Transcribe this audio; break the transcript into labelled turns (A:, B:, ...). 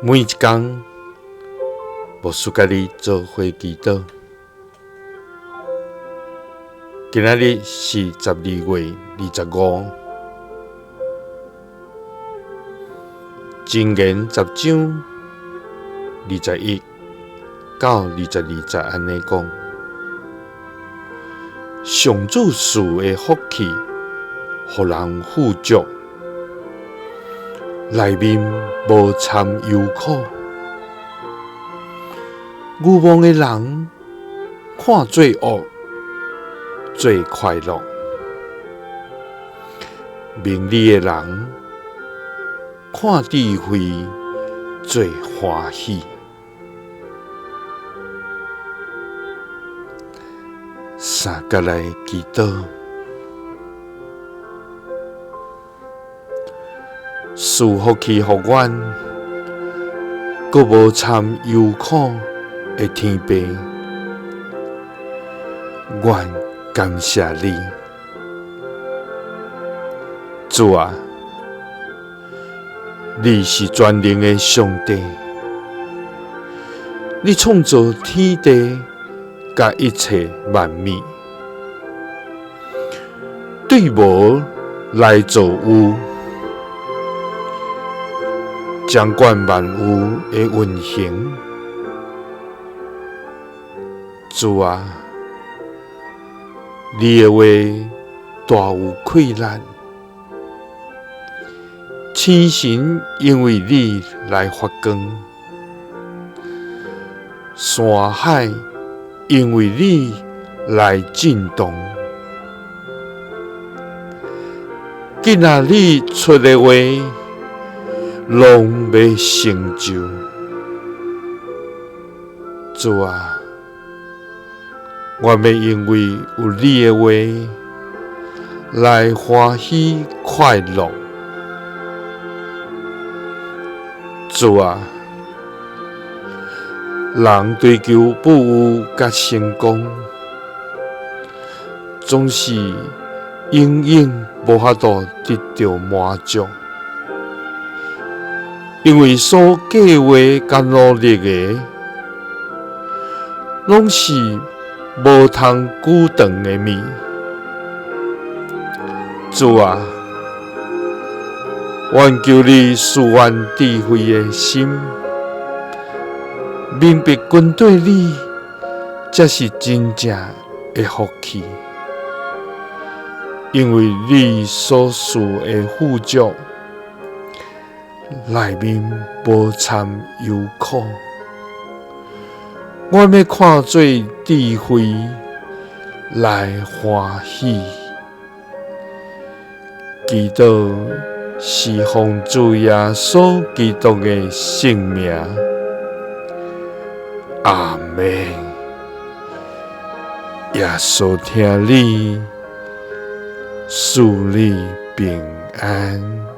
A: 每一工，牧師佮你做伙祈禱。今仔日是12月25，箴言10章21到22節按呢講：上主賜的福氣，予人富足，內面無摻憂苦。愚妄的人看做惡，做快樂；明理的人看智慧，做歡喜。三佮來祈禱，賜福氣予阮，閣無摻憂苦的天父，阮感謝你，主啊，你是全能的上帝，你創造天地佮一切萬物，對無來造有，掌管萬有的運行。主啊，你的話大有氣力，星辰因為你來發光，山海因為你來震動。今仔你出的話，攏欲成就。主啊，我欲因為有你的話來歡喜快樂。主啊，人追求富有佮成功，總是永遠無法度得著滿足，因為所計劃佮努力的，攏是無通久長的物。主啊，願求你賜阮智慧的心，明白跟綴你，才是真正的福氣。因為你所賜的富足，內面無摻憂苦。我欲看做智慧來歡喜，祈禱是奉主耶穌基督的聖名，阿們。耶穌疼你，賜你平安。